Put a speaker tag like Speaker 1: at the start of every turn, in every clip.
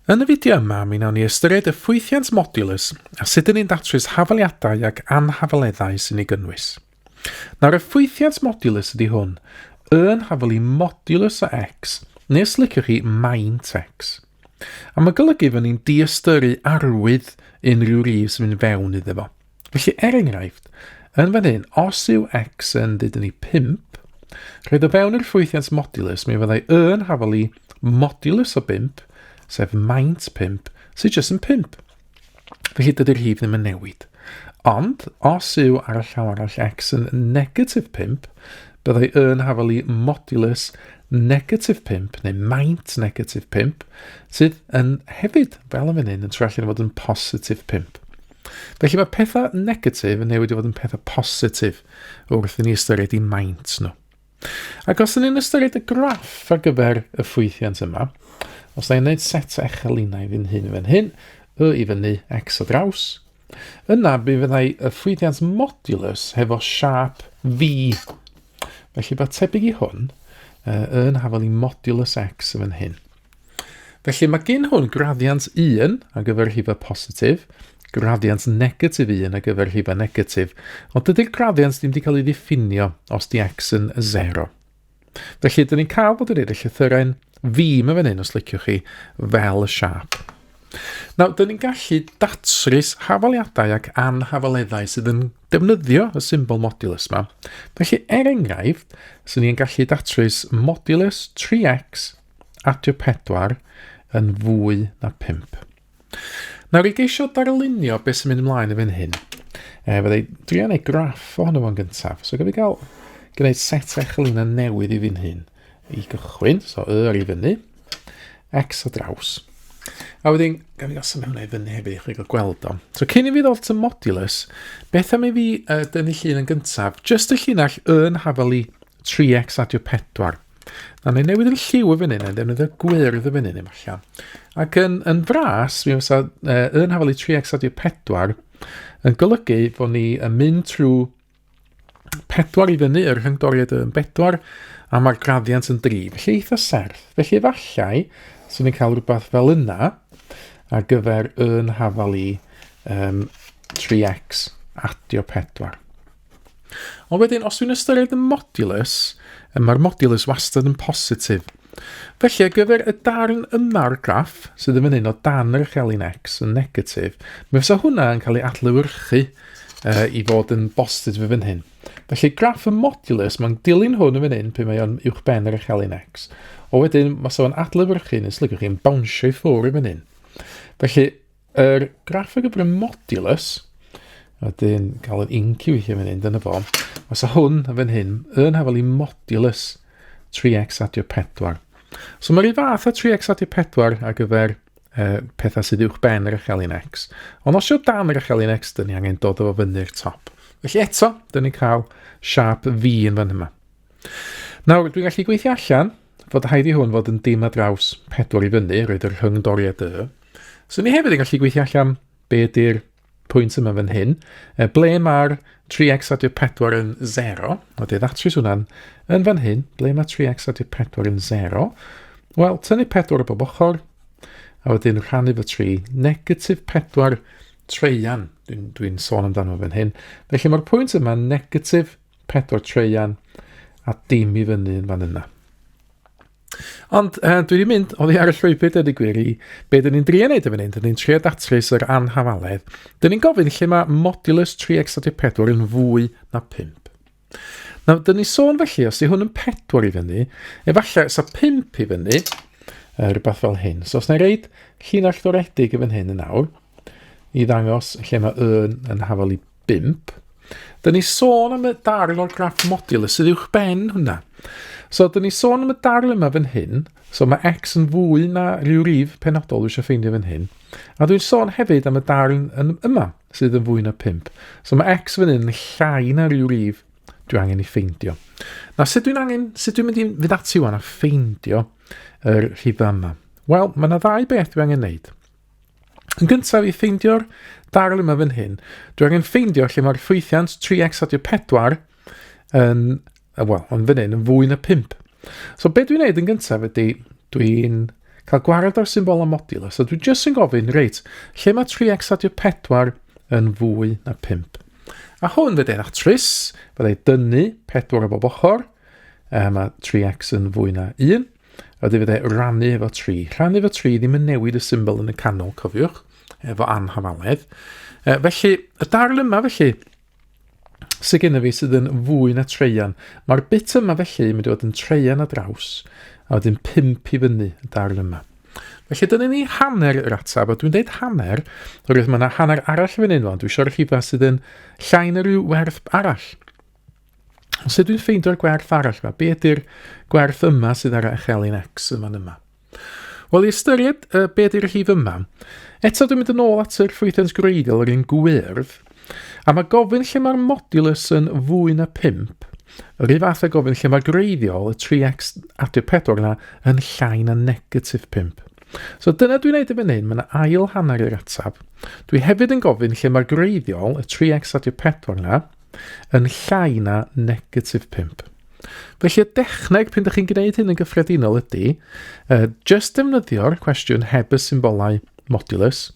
Speaker 1: Yn y fideo yma, mi wnawn ni ystyried y ffwythiant modulus a sut dyn ni'n datrys hafaliadau ac anhafaleddau sy'n ei gynnwys. Nawr, y ffwythiant modulus ydy hwn, yn hafalu modulus o x, neu os liciwch chi, maint x. A mae golygu fod ni'n diystyru arwydd unrhyw rif sy'n mynd fewn iddo fo. Felly, er enghraifft, yn fan hyn, os yw x yn dydyn ni 5, rhaid o fewn yr ffwythiant modulus, mi fyddai y yn hafal i modulus o 5, sef maint 5, sydd jyst yn 5. Felly dydy'r rhif ddim yn newid. Ond, os yw ar y llaw arall x yn negatif 5, byddai y yn hafal i modulus negatif 5, neu maint negatif 5, sydd yn hefyd, fel yn fan hyn, yn troi allan i fod yn positif 5. Felly mae pethau negatif yn newid i fod yn pethau positif wrth i ni ystyried i maint nhw. Ac os ydyn ni'n ystyried y graff ar gyfer y ffwythiant yma, os da ni'n gwneud set o echelinau fi'n hyn fan hyn, y i fyny, x o draws, yna mi fyddai y ffwythiant modulus hefo siâp V. Felly bod tebyg i hwn, yn hafal i modulus x yn fan hyn. Felly mae gen hwn graddiant 1 ar gyfer rhifau positif, graddiant negatif 1 ar gyfer rhifau negatif, ond dydy'r graddiant ddim wedi cael ei ddiffinio os di x yn 0. Felly, dyn ni'n cael bod yn ei llythyren V mae fan hyn, os liciwch chi, fel y siâp. Nawr, dyn ni'n gallu datrys hafaliadau ac anhafaleddau sydd yn defnyddio y symbol modulus yma. Felly, er enghraifft, swn i'n gallu datrys modulus 3x adio 4 yn fwy na 5. Nawr i geisio darlunio beth sy'n mynd ymlaen yn fan hyn, e, fyddai drio gwneud graff ohono fo'n gyntaf. So gyda fi gael gwneud set echelina newydd i fi'n hyn i gychwyn. So y ar i fyny, x o draws. A wedyn, gael fi gael symud hwnna i fyny hefyd i chi gael gweld o. So cyn i fi ddod at y modulus, beth am i fi uh, dynnu llun yn gyntaf? Just y llinell yn hafal i 3x adio 4. Na, neu newid yn lliw y fan hyn, neu ddefnyddio gwyrdd y fan hyn efallai. Ac yn, yn fras, mi fysa uh, yn hafal i 3x adio 4 yn golygu fod ni yn mynd trwy 4 i fyny, yr rhyngdoriad yn 4, a mae'r graddiant yn 3. Felly eitha serth. Felly efallai, swn i'n cael rhywbeth fel yna ar gyfer yn hafal i um, 3x adio 4. Ond wedyn, os dwi'n ystyried y modulus, mae'r modulus wastad yn positif. Felly, ar gyfer y darn yma o'r graff, sydd yn fan hyn o dan yr uchelyn x yn negatif, mi fysa hwnna yn cael ei adlewyrchu uh, i fod yn bositif yn fan hyn. Felly, graff y modulus, mae'n dilyn hwn yn fan hyn, pe mae o'n uwch ben yr uchelyn x. O wedyn, mae o'n adlewyrchu, neu slygwch chi'n bownsio i ffwrdd yn fan hyn. Felly, Yr graff ar gyfer y modulus, a wedyn gael yr inc i weithio fan hyn, dyna fo. Os hwn fan hyn, yn hafal i modulus 3x adio 4. So mae'r un fath â 3x adio 4 ar gyfer uh, pethau sydd uwch ben yr echelin x. Ond os yw dan yr echelin x, dyn ni angen dod o fo fyny'r top. Felly eto, dyn ni'n cael siap V yn fan yma. Nawr, dwi'n gallu gweithio allan fod rhaid i hwn fod yn dim ar draws 4 i fyny, roed yr rhyngdoriad y. So ni hefyd yn gallu gweithio allan be ydy'r pwynt yma fan hyn. E, ble mae'r 3x adio 4 yn 0? O, dwi ddatrys hwnna'n yn fan hyn. Ble mae 3x adio 4 yn 0? Wel, tynnu 4 o bob ochr, a wedyn rhannu fo 3, negatif 4 treian, dwi'n dwi sôn amdano fan hyn. Felly mae'r pwynt yma negatif 4 treian a dim i fyny yn fan yna. Ond uh, dwi wedi mynd oddi ar y llwybr, dweud y gwir, i be dyn ni'n drio wneud yn fan hyn. Dyn ni'n trio datrys yr anhafaledd. Dyn ni'n gofyn lle mae modulus 3x4 yn fwy na 5. Nawr, dyn ni sôn felly, os di hwn yn 4 i fyny, efallai sa 5 i fyny, uh, rhywbeth fel hyn. So os na i reid llinell doredig yn fan hyn yn awr, i ddangos lle mae yn yn hafal i 5. Dyn ni sôn am y darn o'r graff modulus sydd uwch ben hwnna. So, dyn ni sôn am y darn yma fan hyn. So, mae x yn fwy na rhyw rif penodol dwi eisiau ffeindio fan hyn. A dwi'n sôn hefyd am y darn yn yma sydd yn fwy na 5. So, mae x fan hyn yn llai na rhyw rif dwi angen ei ffeindio. Na, sut dwi'n angen, sut dwi'n mynd i fynd ati wan a ffeindio yr rhif yma? Wel, mae yna ddau beth dwi angen neud. Yn gyntaf, i ffeindio'r darn yma fan hyn, dwi angen ffeindio lle mae'r ffwythiant 3x adio 4 yn, wel, yn fan hyn, yn fwy na 5. So be dwi'n neud yn gyntaf ydy, dwi'n Cael gwared o'r symbolau modulus, a dwi jyst yn gofyn, reit, lle mae 3x adio 4 yn fwy na 5? A hwn fydde ddatrys, fydde dynnu 4 o bob ochr, mae 3x yn fwy na 1, a wedyn fydde rannu efo 3. Rhannu efo 3 ddim yn newid y symbol yn y canol, cofiwch, efo anhafaledd. Felly, y darn yma felly, sydd gennym fi sydd yn fwy na treian. Mae'r bit yma felly yn mynd i fod yn treian a draws, a wedyn 5 i fyny y darn yma. Felly dyna ni hanner yr ateb, a dwi'n deud hanner, oherwydd mae yna hanner arall yn fan hyn, dwi eisiau'r rhifau sydd yn llai na rhyw werth arall. Ond sut dwi'n ffeindio'r gwerth arall yma? Be ydy'r gwerth yma sydd ar echelin X yma yma? Wel, i ystyried be ydy'r rhif yma, eto dwi'n mynd yn ôl at yr ffwythiant gwreiddiol, yr un gwyrdd, a mae gofyn lle mae'r modulus yn fwy na 5, yr un fath â gofyn lle mae'r gwreiddiol, y 3x adio 4 yna, yn llai na negatif 5. So dyna dwi'n neud yn fan hyn, mae yna ail hanner i'r ateb. Dwi hefyd yn gofyn lle mae'r gwreiddiol, y 3x adio 4 yna, yn llai na negatif 5. Felly y dechneg pan ydych chi'n gwneud hyn yn gyffredinol ydy, just defnyddio'r cwestiwn heb y symbolau modulus,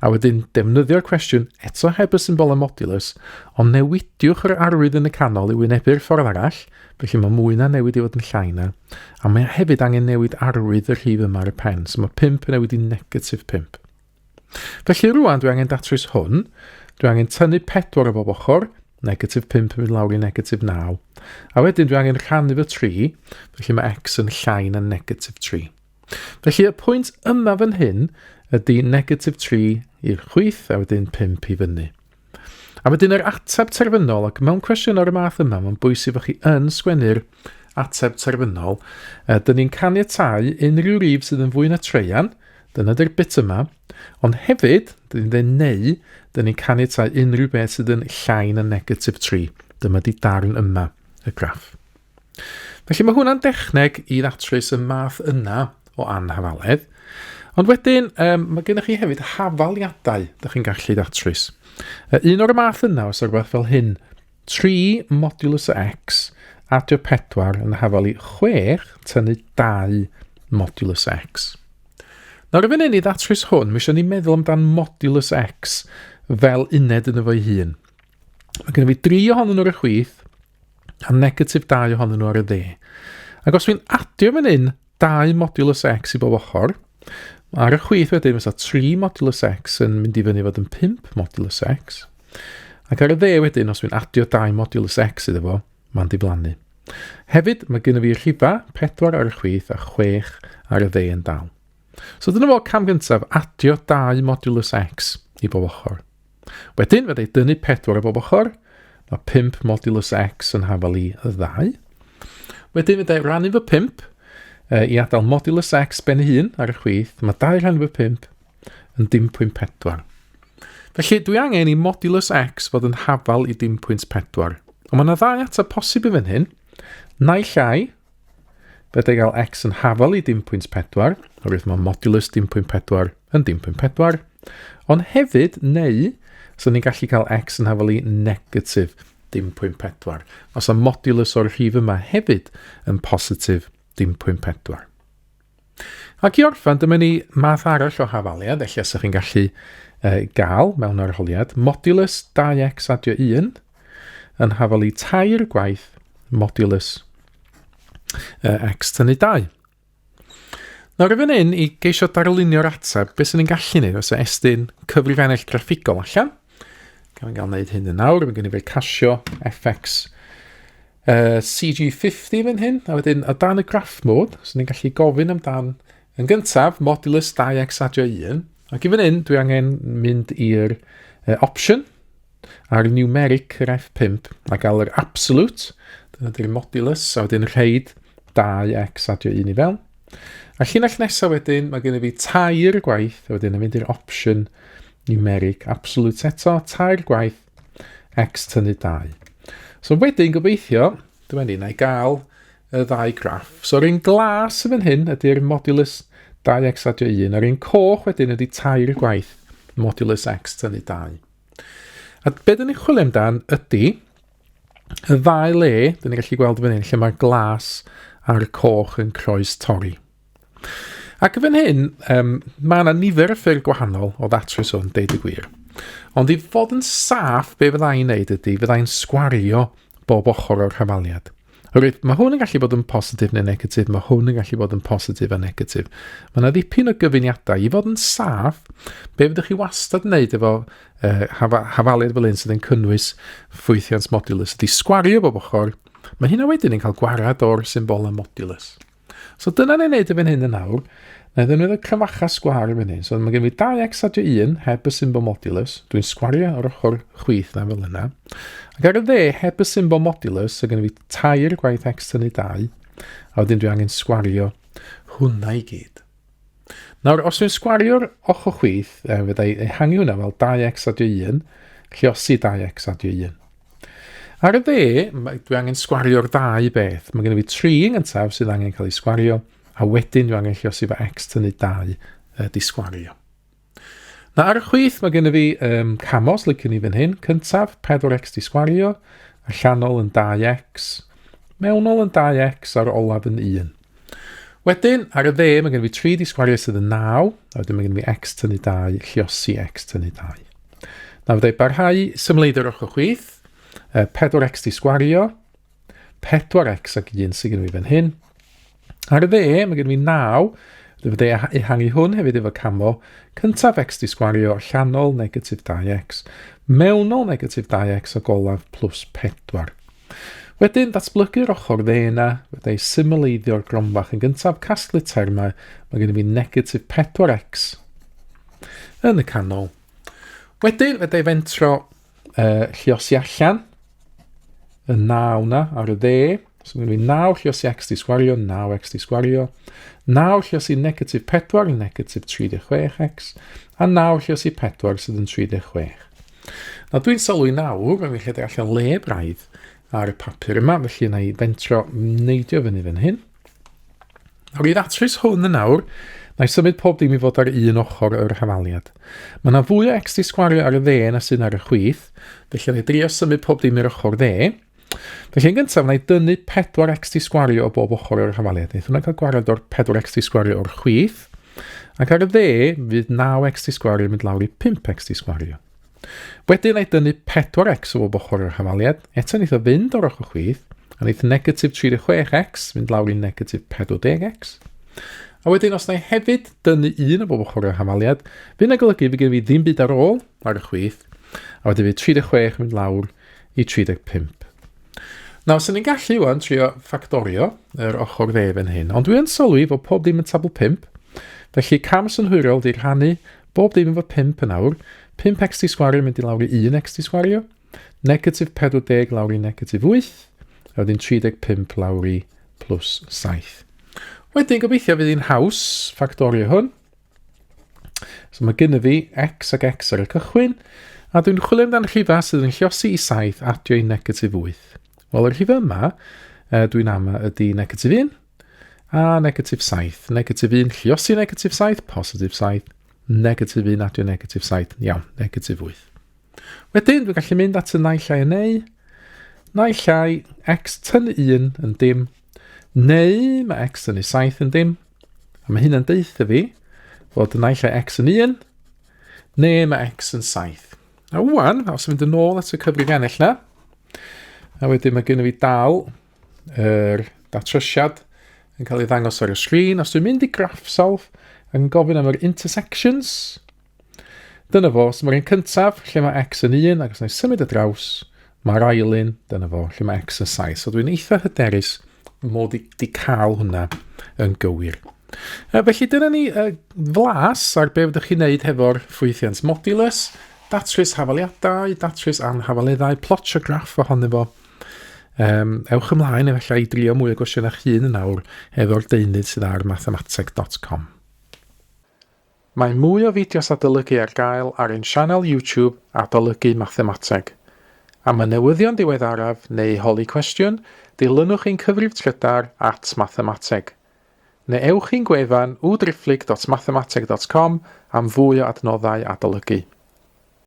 Speaker 1: a wedyn defnyddio'r cwestiwn eto heb y symbolau modulus, ond newidiwch yr arwydd yn y canol i wynebu'r ffordd arall, felly mae mwy na newid i fod yn llai na, a mae hefyd angen newid arwydd y rhif yma ar y pen, so mae 5 yn newid i negatif 5. Felly rwan dwi angen datrys hwn. Dwi angen tynnu 4 o bob ochr, negatif 5 yn mynd lawr i negatif 9. A wedyn dwi angen rhannu fy 3, felly mae x yn llai na negatif 3. Felly y pwynt yma fan hyn ydy negatif 3 i'r chwith a wedyn 5 i fyny. A wedyn yr ateb terfynol, ac mewn cwestiwn o'r math yma, mae'n bwysig fod chi yn sgwennu'r ateb terfynol. E, dyn ni'n caniatáu unrhyw rif sydd yn fwy na treian, dyna dy'r bit yma, ond hefyd, dyn ni'n dweud neu, dyn ni'n caniatáu unrhyw beth sydd yn llai na negatif 3. Dyma di darn yma, y graff. Felly mae hwnna'n dechneg i ddatrys y math yna o anhafaledd. Ond wedyn, um, mae gennych chi hefyd hafaliadau ydych chi'n gallu datrys. Un o'r math yna, os rhywbeth fel hyn, 3 modulus x adio 4 yn hafal i 6 tynnu 2 modulus x. Nawr, i fan hyn i ddatrys hwn, mae eisiau ni meddwl amdan modulus x fel uned yn efo'i hun. Mae gennym fi 3 ohonyn nhw ar y chwith, a negatif 2 ohonyn nhw ar y dde. Ac os fi'n adio fan hyn 2 modulus x i bob ochr, ar y chwith wedyn fysa 3 modulus x yn mynd i fyny fod yn 5 modulus x. Ac ar y dde wedyn, os fi'n adio 2 modulus x iddo fo, mae'n diflannu. Hefyd, mae gennym fi rhifa 4 ar y chwith a 6 ar y dde yn dal. So dyna fo cam gyntaf, adio 2 modulus x i bob ochr. Wedyn, fe ddeud dynnu 4 o bob ochr. Mae 5 modulus x yn hafal i 2. Wedyn, fe ddeud rannu fy 5 i adael modulus x ben ei hun ar y chwith. Mae 2 rhannu fy 5 yn dim pwynt 4. Felly, dwi angen i modulus x fod yn hafal i dim pwynt 4. Ond mae yna ddau ateb posib i fan hyn. Naill ai, Fedra i gael x yn hafal i dim pwynt 4, oherwydd mae modulus dim pwynt 4 yn dim pwynt 4. Ond hefyd, neu, so ni'n gallu cael x yn hafal i negatif dim pwynt 4. Os y modulus o'r rhif yma hefyd yn positif dim pwynt 4. Ac i orffen, dyma ni math arall o hafaliad, felly os ydych chi'n gallu gael mewn arholiad, modulus 2x adio 1 yn hafal i tair gwaith modulus x tynnu 2. Nawr, i fan hyn, i geisio darlunio'r ateb, beth sy'n ni'n gallu gwneud? Os estyn cyfrifenell graffigol allan, gan gael wneud hyn yn awr, mae gen i fe Casio FX CG50 fan hyn, a wedyn o dan y graph mode, so ni'n gallu gofyn amdan yn gyntaf modulus 2x adio 1, ac i fan hyn dwi angen mynd i'r option a'r numeric yr F5 a gael yr absolute, dyna di'r modulus, a wedyn rhaid 2x adio 1 i fewn. A llinell nesaf wedyn, mae gen i fi tair gwaith, a wedyn yn mynd i'r option numeric absolute eto, tair gwaith x tynnu 2. So wedyn gobeithio, dyma ni, na i gael y ddau graff. So yr un glas yn fan hyn ydy'r modulus 2x adio 1, a'r un coch wedyn ydy tair gwaith modulus x tynnu 2. A be dyn ni'n chwilio amdan ydy y ddau le, dyn ni'n gallu gweld fan hyn, lle mae'r glas a'r coch yn croes torri. Ac fan hyn, um, mae yna nifer o ffyrdd gwahanol o ddatrys hwn, deud y gwir. Ond i fod yn saff, be fydda i'n neud ydy, fydda i'n sgwario bob ochr o'r hafaliad. Oherwydd mae hwn yn gallu bod yn positif neu negatif, mae hwn yn gallu bod yn positif a negatif. Mae yna ddipyn o gyfuniadau. I fod yn saff, be fyddwch chi wastad yn neud efo hafaliad fel un sydd yn cynnwys ffwythiant modulus ydy sgwario bob ochr. Mae hynna wedyn yn cael gwarad o'r symbolau modulus. So dyna ni'n neud yn fan hyn yn awr. Na i ddefnyddio cryfacha sgwâr yn fan hyn. So mae gen fi 2x adio 1 heb y symbol modulus. Dwi'n sgwario ar ochr chwith na fel yna. Ac ar y dde, heb y symbol modulus, so gen fi 3 gwaith x tynnu 2. A wedyn dwi angen sgwario hwnna i gyd. Nawr, os dwi'n sgwario'r ochr chwith, fydda i ehangu hwnna fel 2x adio 1, lliosi 2x adio 1. Ar y dde, dwi angen sgwario'r ddau beth. Mae gen i fi 3 yn gyntaf sydd angen cael ei sgwario, a wedyn dwi angen lliosi fo x tynnu 2 di sgwario. Na, ar y chwith mae gen i fi um, camos licen i fan hyn. Cyntaf, 4x di sgwario, allanol yn 2x, mewnol yn 2x a'r olaf yn 1. Wedyn, ar y dde, mae gen i fi 3 di sgwario sydd yn 9, a wedyn mae gen i fi x tynnu 2, lliosi x tynnu 2. Na, fyddai barhau symleiddio'r ochr chwith, 4x di sgwario, 4x ac 1 sydd gen i fi fan hyn. Ar y dde, mae gen i fi 9, fyddai ehangu hwn hefyd efo camo, cyntaf x di sgwario allanol negatif 2x, mewnol negatif 2x ac olaf plus 4. Wedyn, datblygu'r ochr dde yna, fyddai symleiddio'r gronfach yn gyntaf, casglu termau, mae gen i fi negatif 4x yn y canol. Wedyn, fedra i fentro uh, lliosi allan y 9 na ar y dde. So mae gen i 9 lliosi x di sgwario, 9x di sgwario. 9 lliosi negatif 4, negatif 36x. A 9 lliosi 4 sydd yn 36. Na dwi'n sylwi nawr, mae'n rhedeg allan le braidd ar y papur yma, felly yna i fentro neidio fyny fan hyn. Nawr i ddatrys hwn yn awr, na i symud pob dim i fod ar un ochr yr hafaliad. Mae yna fwy o x di sgwario ar y dde na sydd ar y chwith, felly na i drio symud pob dim i'r ochr dde. Felly yn gyntaf, na i dynnu 4x di sgwario o bob ochr o'r hafaliad. Neith hwnna cael gwared o'r 4x di sgwario o'r chwith, ac ar y dde fydd 9x di sgwario yn mynd lawr i 5x di sgwario. Wedyn na i dynnu 4x o bob ochr o'r hafaliad. Eto wneith o fynd o'r ochr chwith, a wneith negatif 36x fynd lawr i negatif 40x. A wedyn, os na i hefyd dynnu un o bob ochr o'r hafaliad, fydd yna golygu fydd gen i fi ddim byd ar ôl ar y chwith, a wedyn fydd 36 yn mynd lawr i 35. Nawr, sy'n ni'n gallu wan trio ffactorio yr ochr dde fan hyn, ond dwi yn sylwi fod pob dim yn tabl 5, felly cam synhwyrol di rhannu bob dim efo 5 yn awr, 5x di sgwario mynd i lawr i 1x di sgwario, negatif 40 lawr i negatif 8, a wedyn 35 lawr i plus 7. Wedyn gobeithio fydd hi'n haws ffactorio hwn. So mae gennym fi x ac x ar y cychwyn, a dwi'n chwilio amdan rhifau sydd yn lliosi i 7 adio i negatif 8. Wel, y rhifau yma, dwi'n ama ydy negatif 1 a negatif 7. Negatif 1 lliosi negatif 7, positif 7. Negatif 1 adio negatif 7, iawn, negatif 8. Wedyn, dwi'n gallu mynd at y naill ai neu, naill ai x tynnu 1 yn dim, neu mae x tynnu 7 yn dim, a mae hynna'n deutha fi fod y naill ai x yn 1, neu mae x yn 7. A wwan, os yn mynd yn ôl at y cyfrif ennill na, a wedyn mae gennym fi dal yr datrysiad yn cael ei ddangos ar y sgrin. Os dwi'n mynd i graph solve ac yn gofyn am yr intersections, Dyna fo, so mae'r un cyntaf lle mae x yn 1 ac os na i symud y draws, mae'r ail un, dyna fo, lle mae x yn 7. So dwi'n eitha hyderus mod i di cael hwnna yn gywir. Felly dyna ni flas ar be fyddwch chi'n neud hefo'r ffwythiant modulus, datrys hafaliadau, datrys anhafaleddau, plotio graff ohono fo. Um, ewch ymlaen efallai i drio mwy o gwestiynau hun yn awr efo'r deunydd sydd ar mathemateg.com. Mae mwy o fideos adolygu ar gael ar ein sianel YouTube Adolygu Mathemateg. Am y newyddion diweddaraf neu holi cwestiwn, dilynwch ein cyfrif trydar at mathemateg. Neu ewch i'n gwefan www.mathemateg.com am fwy o adnoddau adolygu.